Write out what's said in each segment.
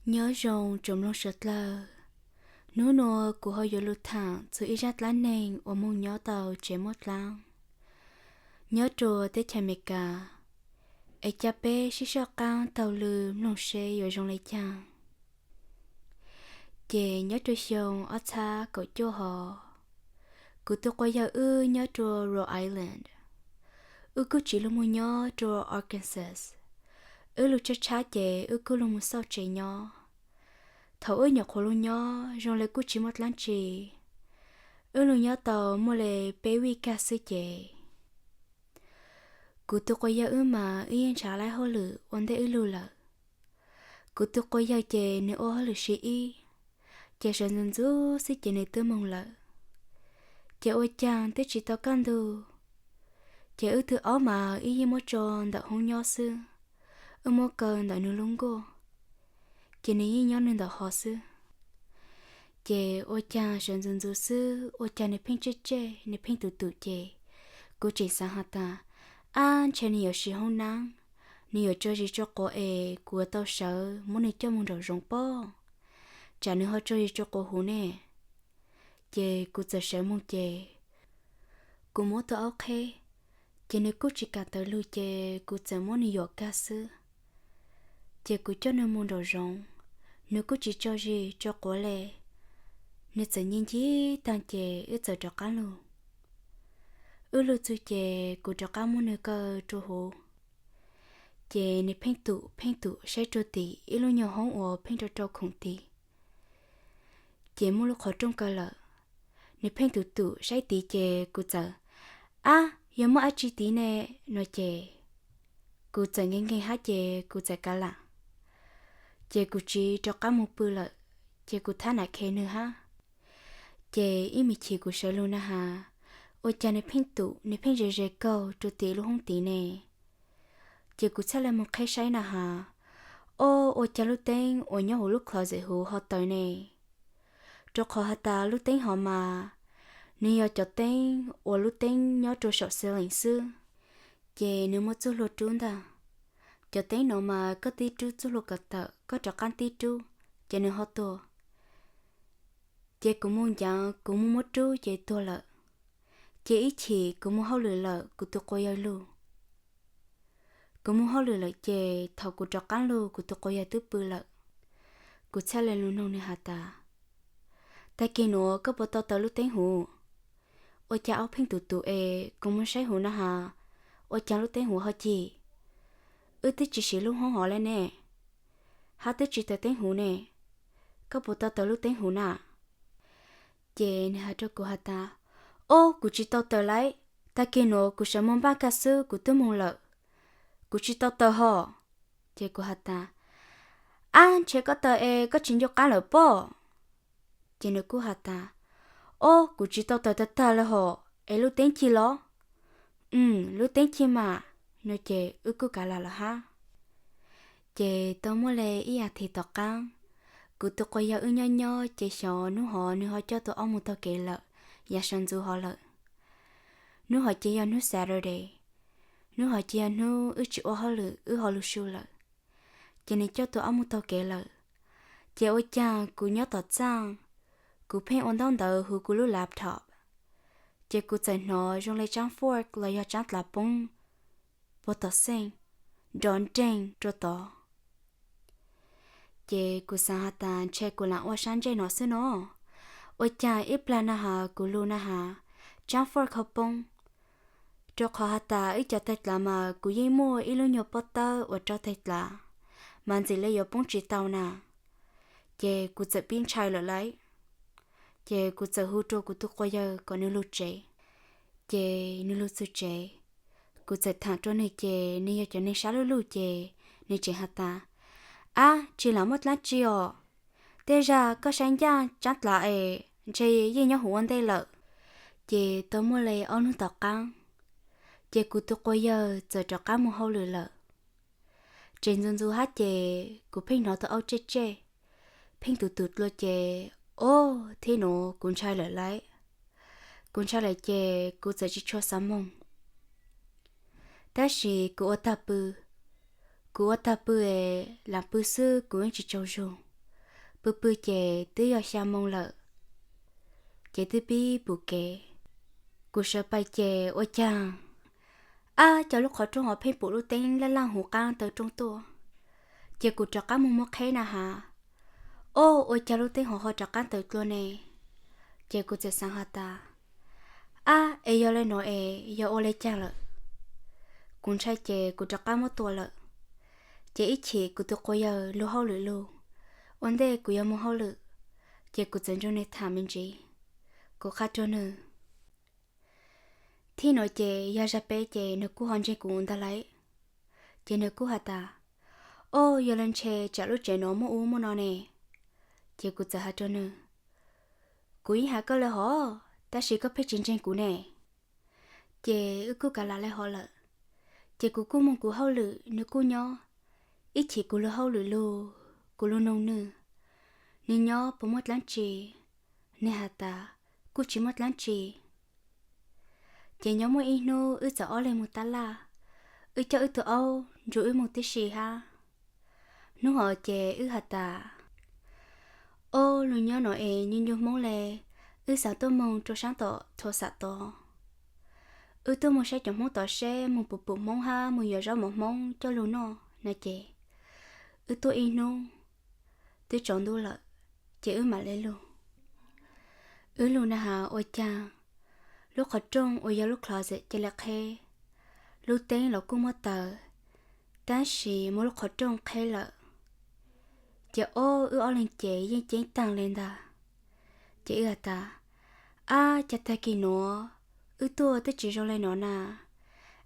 Nyob zoo tsoom mloog sawv dlawg. Hnub nua kuv ho yuav lug thaam txug ib zaj dlaab neeg uas moog nyob tau tsev muaj dlaab nyob rua teb chaws Amelikas, es ca peb sib soj qaab taug lw mloog seb yuav zoo le caag. Ces nyob rua xyoo ob txhab kaum cuaj hov, kuv tug quas yawg wb nyob rua Rhode Island, wb kuj tsiv lug moog nyob rua Arkansas. Wb lug tshab tshab ces wb kuj lug moog xauj tsev nyob. Thaum wb nyuam qhuav lug nyob zoo le kuj tsis muaj dlaab tsi, wb lug nyob tau muaj le peb vij kag xwb ces kuv tug quas yawg wb mas wb yeej nrhav laib hauj lwm ua ntej wb lug lawm. Kuv tug quas yawg ces nwg ua hauj lwm shift ib, ces sawv ntxuv ntxuv xwb ces nwg twb moog lawm. Ces ua caag twb tsis tau kaj ntug, ces wb tug aub mas wb yeej muab tso ntawm hoob nyob xwb, wb muab kaw ntawm nwg lub nkuaj, ces nwg yeej nyob nwg ntawm hov xwb. Ces ua caag sawv ntxuv ntxuv xwb ua caag nwg pheej tsej tsej nwg pheej tum tum ces kuv tseem xaav has tas, ab ntshe nwg yuav siv hoob nab, nwg yuav tso zis tso quav es kuv yuav tau sawv muab nwg coj moog nraum zoov pob, tsam nwg ho tso zis tso quav huv ne. Ces kuv txawm sawv moog ces kuv muab tug aub qheb, ces nwg kuj tsis kam tawm lug ces kuv txawm muab nwg yuam kag xwb. Ces kuv coj nwg moog nraum zoov, nwg kuj tsis tso zis tso quav le. Nwg txawm nyiag ncig taag ces wb txawm rov qaab lug. Wb lug txug ces kuv rov qaab muab nwg kaw rua huv, ces nwg pheej tum pheej tum saib rua tim ib lub nyuag hoob uas pheej rau rau khoom tid, ces muaj lub qhov rooj kaw lawm. Nwg pheej tum tum saib tid ces kuv txawm, ab yog muaj dlaab tsi tid ne, no ces kuv txawm nkeeg nkeeg hab ces kuv txawm kav lam, ces kuv tsiv rov qaab moog pw lawm, ces kuv thab nam khe nwg hab. Ces ib me chim kuv sawv lug na has, ua caag nwg pheej tum nwg pheej ze ze kaug rua tim lub hoob tid ne. Ces kuv txhaj le moog qheb saib na has, ob ua caag lub teeb uas nyob huv lub closet huv ho taws ne. Rua qhov has tas lub teeb hov mas nwg yog cov teeb uas lub teeb nyob rua saum ceiling xwb, ces nwg muaj txuj hlua rub ntag. Cov teeb nuav mas koj tib rub txuj hlua kom tawm koj rov qaab tib rub, ces nwg ho tuag. Ces kuv moog ncav kuv moog muab rub ces tuag lawm. Ces ib chim kuv moog hauj lwm lawm kuv tug quas yawg lug. Kuv moog hauj lwm lawm ces thaum kuv rov qaab lug kuv tug quas yawg twb pw lawm. Kuv txhaj le lug noog nwg has tas, tag kis nuav koj puas tau taws lub teeb huv? Ua caag aub pheej tum tum es kuv moog saib huv na has, ua caag lub teeb huv ho cig? Wb twb tsis siv lub hoob hov le ne, hab twb tsis taws teeb huv ne, koj puas tau taws lub teeb huv na? Ces nwg has rua kuv has tas, ob kuv tsis tau taws lauj, tag kis nuav kuv sawv moog npaj kag xwb kuv twb moog lawm, kuv tsis tau taws hov. Ces kuv has tas, ab ntshe koj taws es koj tsis nco qab lawm pob. Ces nwg kuj has tas, ob kuv tsis tau taws tag tag le hov es lub teeb cig los? Lub teeb cig mas, no ces wb kuj kav lam lawm hab. Ces tau muaj le ib as thiv tom qaab, kuv tug quas yawg wb nyob nyob ces xyov nub hov nwg ho coj tug aub moog taug kev lawm, yav sawv ntxuv hov lawm. Nub hov ces yog nub Saturday, nub hov ces yog nub wb tsis ua hauj lwm wb ho lug su lawm, ces nwg coj tug aub moog taug kev lawm. Ces ua caag kuv nyob tom txaaj, kuv pheej ua ntaub ntawv huv kuv lub laptop, ces kuv txawm hnov zoo le tsaab fork los yog tsaab dlav poob puag tom xeej, nrov nreeg rua tod. Ces kuv xaav has tas ntshe kuv lam ua sab ntsej no xwb no. Ua caag ib plag na has kuv lug na has, tsaab fork ho poob. Rua qhov has tas wb cov taig dlav mas kuv yeej muaj ib lub nyuag pob tawb uas rau taig dlav, mas ntxim le yuav poob tsis tau na. Ces kuv txawm pib ntshai lawm lauj. Ces kuv txawm hu rua kuv tug quas yawg kom nwg lug tsev. Ces nwg lug txug tsev, kuv txawm thaam rua nwg ces nwg yog cov neeg sab luj luj ces nwg tseem has tas, ab tsis lam muaj dlaab tsi os, tej zag koj saib ncaaj tsaab dlav es ntshe yeej nyob huv ua ntej lawm. Ces tau muaj le ob nub tom qaab, ces kuv tug quas yawg txawm rov qaab moog hauj lwm lawm. Tseem ntxuv ntxuv hab ces kuv pheej hnov tug aub tsej tsej, pheej tum tum dlua ces, ob thib nuav kuv ntshai lawm lauj. Kuv ntshai lawm ces kuv txawm tsis tshua xav moog. Tab sis kuv ua tag pw, kuv ua tag pw es lam pw xwb kuv yeej tsis tsaug zug. Pw pw ces twb yog xya moo lawm, ces twb pib pom kev. Kuv sawv pais ces ua caag, ab, cas lub qhov rooj ho pheej pom lub teeb laj laj huv qaab taw rooj tuaj. Ces kuv rov qaab moog muab qheb na has, ob, ua caag lub teeb ho ho rov qaab taw dlua ne. Ces kuv txawm xaav has tas, ab, es yog le nuav es yog ua le caag lawm? Kuv ntshai ces kuv rov qaab muab tua lawm. Ces ib chim kuv tug quas yawg lug hauj lwm lug, ua ntej kuv yuav moog hauj lwm, ces kuv txawm nrug nwg tham me ntsis. Kuv qha rua nwg, thib nuav ces yog zag peb ces nwg kuj ho ntseeg kuv ntag lauj. Ces nwg kuj has tas, ob, yog le ntshe tsam lub tsev nuav muaj ub muaj no ne. Ces kuv txawm has rua nwg, kuv yeej has koj le hov, tab sis koj pheej tsis ntseeg kuv ne. Ces wb kuj kav lam le hov lawm. Ces kuv kuj moog kuv hauj lwm, nwg kuj nyob. Ib chim kuv lug hauj lwm lug, kuv lug noog nwg, nwg nyob puas muaj dlaab tsi. Nwg has tas, kuj tsis muaj dlaab tsi. Ces nyob muaj ib hnub wb txawm ob leeg moog tab laj, wb coj wb tug aub nrug wb moog tib si hab. Hnub hov ces wb has tas, ob, lug nyob no es nyuaj nyuaj hmoob le, wb xaav tuaj moog rua saab tom thua xam tod. Wb tuaj moog saib cov hmoob tod seb moog puas pum hmoob hab moog yuav zaub mov hmoob coj lug noj na. Ces wb tuaj ib hnub, twb tsaus ntuj lawm, ces wb mam le lug. Wb lug na has ua caag, lub qhov rooj uas yog lub closet ca le qheb, lub teeb los kuj muab taws, tab sis muab lub qhov rooj qheb lawm. Ces ob, wb ob leeg ces yeej ceeb taag le ntag. Ces wb has tas, ab, cas tag kis nuav wb tuaj twb tsis zoo le nuav na,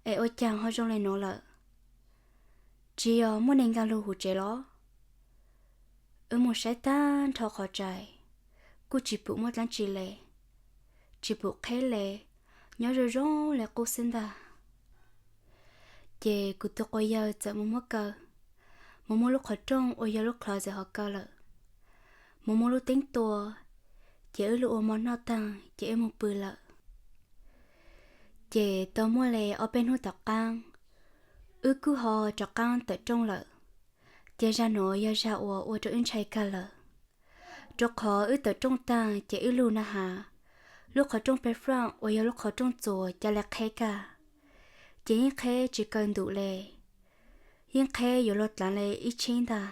es ua caag ho zoo le nuav lawm? Tsis yog muaj neeg nkaag lug huv tsev los? Wb moog saib taag nrho qhov rais, kuj tsis pum muaj dlaab tsi le, tsis pum qheb le, nyob zoo zoo le qub xwb ntag. Ces kuv tug quas yawg txawm moog muab kaw, moog muab lub qhov rooj uas yog lub closet hov kaw lawm, moog muab lub teeb tua, ces wb lug ua mov noj taag ces wb moog pw lawm. Ces tau muaj le ob peb hnub tom qaab, wb kuj ho rov qaab tawm rooj lawm. Ces zag nuav yog zag uas ua rua wb ntshai kawg lawm, rua qhov wb tawm rooj taag ces wb lug na has, lub qhov rooj pem front uas yog lub qhov rooj txuas ca le qheb kag, ces yeej qheb tsis kaw ntum le, yeej qheb yuav luag dlaav le ib tsheb ntag.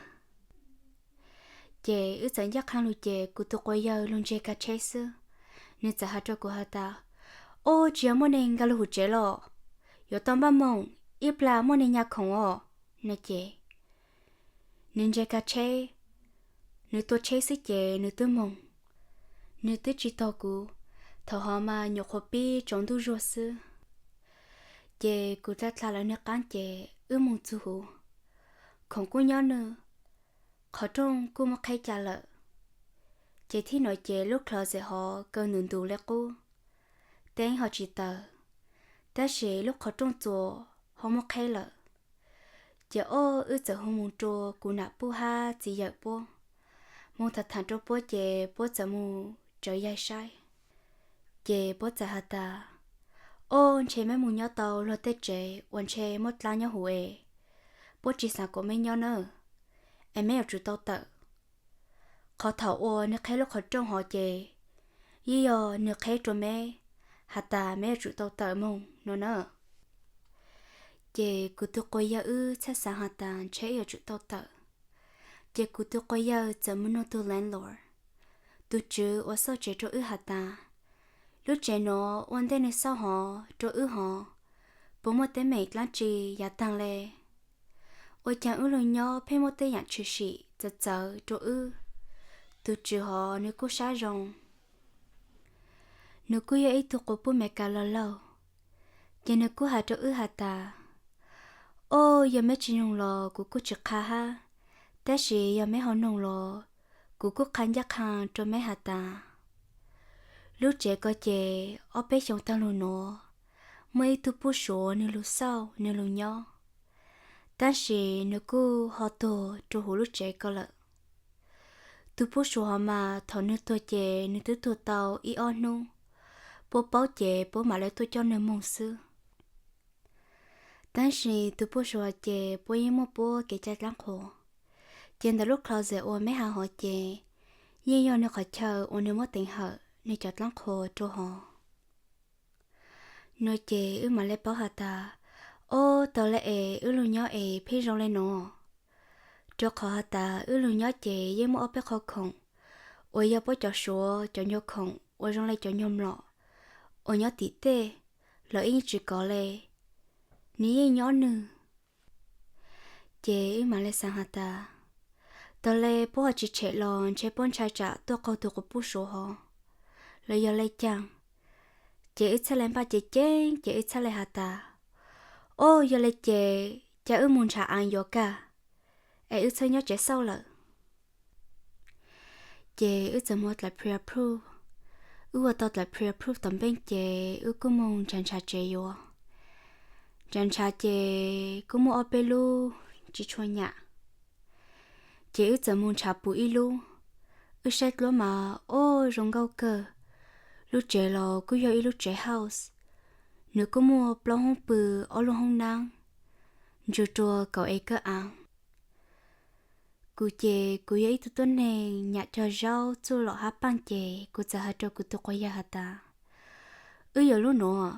Ces wb txawm ncaj qha lug ces kuv tug quas yawg lug ntseg kav tsheb xwb, nwg txawm has rua kuv has tas, ob, tsis yog muaj neeg nkaag lug huv tsev los? Yuav tau npaj moog, ib plag muaj neeg nyag khoom os, no ces nwg ntseg kav tsheb, nwg tua tsheb xwb ces nwg twb moog, nwg twb tsis taug kuv. Thaum hov mas nyuam qhuav pib tsaus ntuj zuag xwb. Ces kuv dlha dlha lawv nwg qaab ces wb moog txug huv, khoom kuj nyob nwj, qhov rooj kuj muab qheb ca lawm. Ces thib nuav ces lub closet hov kaw ntum ntus le qub, teeb ho tsis taws, tab sis lub qhov rooj txuas ho muab qheb lawm. Ces ob, wb txawm hu moog rua kuv nam puj hab txiv yawm puab, moog tham tham rua puab ces puab txawm moog tsawv yaig saib. Ces puab txawm has tas, ob, ntshe meb moog nyob tau luag tej tsev uas ntshe muaj dlaab nyob huv es, puab tsis xaav kuas meb nyob nawb, es meb yuav tsum tau tawm. Qhov thaum uas nwg qheb lub qhov rooj hov ces yeej yog nwg qheb rua meb, has tas meb yuav tsum tau tawm moog no na. Ces kuv tug quas yawg wb txhaj xaav has tas ntshe wb yuav tsum tau tawm. Ces kuv tug quas yawg txawm moog nug tug landlord, tug tswv uas xauj tsev rua wb has tas, lub tsev nuav ua ntej nwg xauj hov rua wb hov, puas muaj teeb meem dlaab tsi yaav taag le? Ua caag wb lug nyob pheej muaj tej yaam tshwm sim txawv txawv rua wb? Tug tswv hov nwg kuj sab zoo, nwg kuj yog ib tug quas puj Meskas laug laug, ces nwg kuj has rua wb has tas, ob, yog meb tsis noog los kuv kuj tsis qha hab, tab sis yog meb ho noog los kuv kuj qha ncaj qha rua meb has tas, lub tsev ko ces ob peb xyoo taag lug nuav, muaj ib tug puj Suav nwg lug xauj nwg lug nyob, tab sis nwg kuj ho tuag rua huv lub tsev ko lawm. Tug puj Suav hov mas thaum nwg tuag ces nwg twb tuag tau ib ob hnub, puab paub ces puab mam le tuaj coj nwg moog xwb. Tab sis tug puj Suav ces puab yeej muaj puab kev cai dlaab qhuas. Ces ntawm lub closet uas meb has hov ces yeej yog nws qhov chaw uas nws muaj teev hawm nws cov dlaab qhua rua hov. No ces wb mam le paub has tas, ob, tau le es wb lug nyob es pheej zoo le no, rua qhov has tas wb lug nyob ces yeej muaj ob peb qhov khoom uas yog puab cov Suav cov nyuag khoom uas zoo le cov nyuag mlom uas nyob tim tej, los wb yeej tsis kov le, nws yeej nyob nws. Ces wb mam le xaav has tas, tau le puab ho tsis tshem los ntshe puab ntshai tsam tuaj qaug tug quas puj Suav hov, los yog le caag. Ces wb txhaj le npaj ceev ceev ces wb txhaj le has tas, ob, yog le ces ca wb moog nrhav aav yuav kag, es wb txhob nyob tsev xauj lawm. Ces wb txawm muab dlaim pre-approve. Wb ua tau dlaim pre-approve tom npeej ces wb kuj moog nrhav nrhav tsev yuav. Nrhav nrhav ces kuj muaj ob peb lub tsis tshua nyam. Ces wb txawm moog nrhav pum ib lub. Wb saib dluab mas, ob, zoo nkauj kawg. Lub tsev los kuj yog ib lub tsev house. Nws kuj muaj plaub hoob pw, ob lub hoob naab, ntsug rua kaum acre aav. Kuv ces kuv yog ib tug tuab neeg nyam cog zaub, txuj lom hab paaj ces kuv txawm has rua kuv tug quas yawg has tas, wb yuav lub nuav.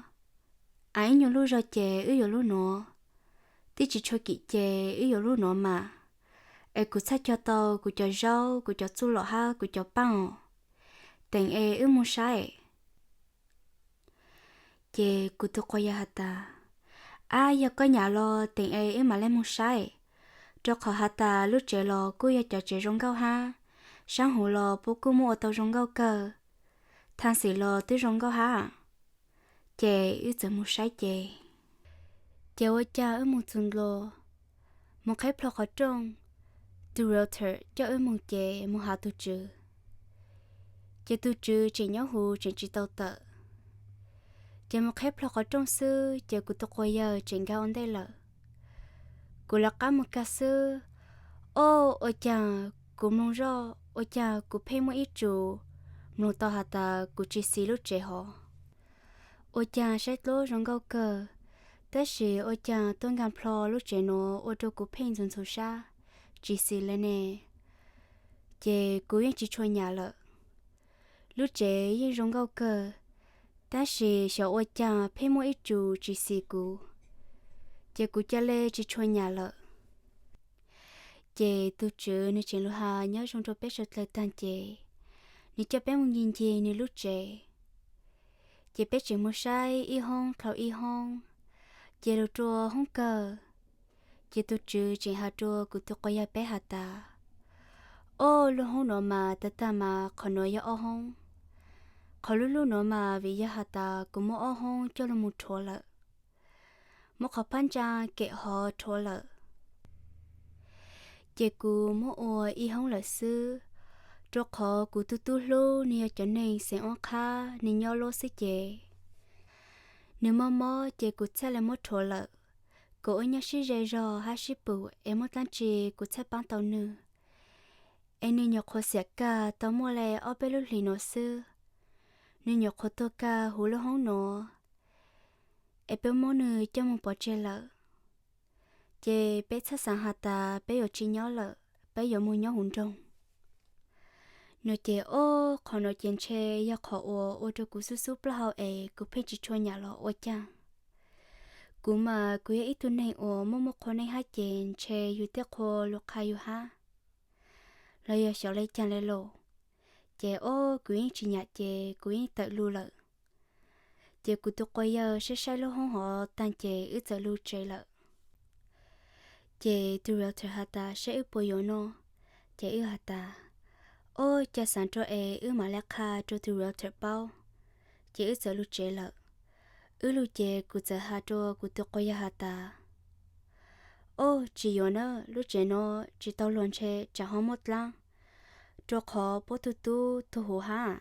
Aav ib nyuag lub zog ces wb yuav lub nuav. Twb tsis tshua kim ces wb yuav lub nuav mas, es kuv txhaj cog tau kuv cov zaub, kuv cov txuj lom hab kuv cov paaj os. Teem es wb moog saib. Ces kuv tug quas yawg has tas, ab, yog koj nyam los teem es wb mam le moog saib, rua qhov has tas lub tsev los kuj yog cov tsev zoo nkauj hab, saab huv los puab kuj muab ua tau zoo nkauj kawg, thaaj xim los twb zoo nkauj hab. Ces wb txawm moog saib ces, ces ua caag wb moog txug ntua, moog qheb plho qhov rooj, tug realtor coj wb moog ces moog has tug tswv. Ces tug tswv tseem nyob huv tseem tsis tau tawm. Ces moog qheb plho qhov rooj xwb ces kuv tug quas yawg tseem nkag ua ntej lawm. Kuv lawv qab moog kag xwb, ob, ua caag kuv mloog zoj, ua caag kuv pheej muaj ib tsum mloog tau has tas kuv tsis xis lub tsev hov. Ua caag saib dluab zoo nkauj kawg, tab sis ua caag tuaj nkag plho lub tsev nuav ua rua kuv pheej ntxhuv ntxhuv sab, tsis xis le ne. Ces kuv yeej tsis tshua nyam lawm. Lub tsev yeej zoo nkauj kawg, tab sis xyov ua caag pheej muaj ib tsum tsis xis kuv, ces kuv ca le tsis tshua nyam lawm. Ces tug tswv nws tseem lug has nyob zoo rua peb suav dlawg taag ces, nws coj peb moog ncig ncig nws lub tsev. Ces peb tseem moog saib ib hoob dlhau ib hoob, ces lug rua hoob kawg. Ces tug tswv tseem has rua kuv tug quas yawg peb has tas, ob, lub hoob nuav mas tag tag mas qhov nuav yog ob hoob. Qhov lub lub nuav mas vim yog has tas kuv muab ob hoob coj lug moog rhuav lawm, muab qhov phab ntsa kem hov rhuav lawm. Ces kuv muab ua ib hoob lawm xwb, rua qhov kuv tug tub hlub nws yog cov neeg xeem ob qhab, nws nyob luab xwb ces nws mob mob ces kuv txhaj le muab rhuav lawm, kom wb nyob sib ze zog hab sib pum es muaj dlaab tsi kuv txhaj paab tau nws. Es nws nyuam qhuav xiam kag tau muaj le ob peb lub hlis nuav xwb, nws nyuam qhuav tuag kag huv lub hoob nuav, es peb muab nws coj moog pov tseg lawm. Ces peb txhaj xaav has tas peb yuav tsi nyob lawm, peb yuav moog nyob huv nroog. No ces ob, qhov nuav ces ntshe yog qhov uas ua rua kuv xub xub plaub hau es kuv pheej tsis tshua nyam los ua caag. Kuv mas kuv yog ib tug neeg uas muaj muaj qhua neej hab ces ntshe yug tej qhua lug qha yug hab, los yog xyov le caag le los. Ces ob, kuv yeej tsis nyam ces kuv yeej tawm lug lawm. Ces kuv tug quas yawg saib saib lub hoob hov taag ces wb txawm lug tsev lawm. Ces tug realtor has tas saib wb puas yuav no, ces wb has tas, ob, ca xaav rua es wb mam le qha rua tug realtor paub. Ces wb txawm lug tsev lawm. Wb lug ces kuv txawm has rua kuv tug quas yawg has tas, ob, tsis yuav na, lub tsev no tsis tau luag ntshe tsaam ho muaj dlaab, rua qhov puab tug tub tuag huv hab.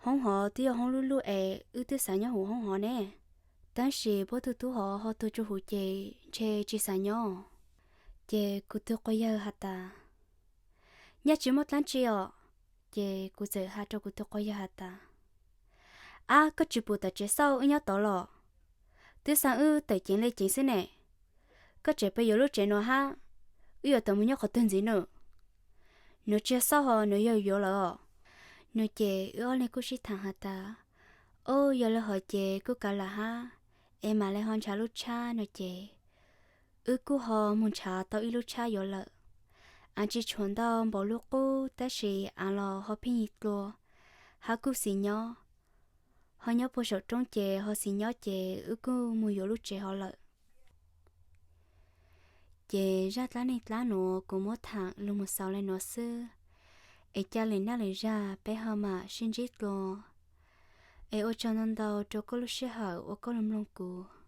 Hoob hov twb yog hoob lub lub es wb twb xav nyob huv hoob hov ne, tab sis puab tug tub hov ho tuag rua huv ces ntshe tsis xav nyob. Ces kuv tug quas yawg has tas, nyaj tsis muaj dlaab tsi os. Ces kuv txawm has rua kuv tug quas yawg has tas, ab, koj tsis pum tom tsev xauj wb nyob tod los? Twb xaav wb tawm ceev le ceev xwb ne. Koj tseem pab yuav lub tsev nuav hab, wb yuav tau moog nyob qhov twg ntxiv na? Nws tsis yog xauj ho nws yog yuav lawm os. No ces wb ob leeg kuj sib tham has tas, Ob, yog li hos ces kuj kav lam hab, es mam li ho ntshav lub tshab no ces wb kuj ho mus ntshav tau ib lub tshab yuav lawm. Av tsis tshuav ntau npaum lub qub tab sis av los ho pheej yig dlua, hab kuj xis nyob, ho nyob puag saum roob ces ho xis nyob ces wb kuj mus yuav lub tsev hov lawm. Ces zaj dlaab neeg dlaab nuav kuv muab tham lug mus xaus le nuav xwb, es ca lwm naj lwm zag peb ho mam sib ntsib dlua. Es ua tsaug ntau ntau rua koj lub sij hawm uas koj lug mloog kuv.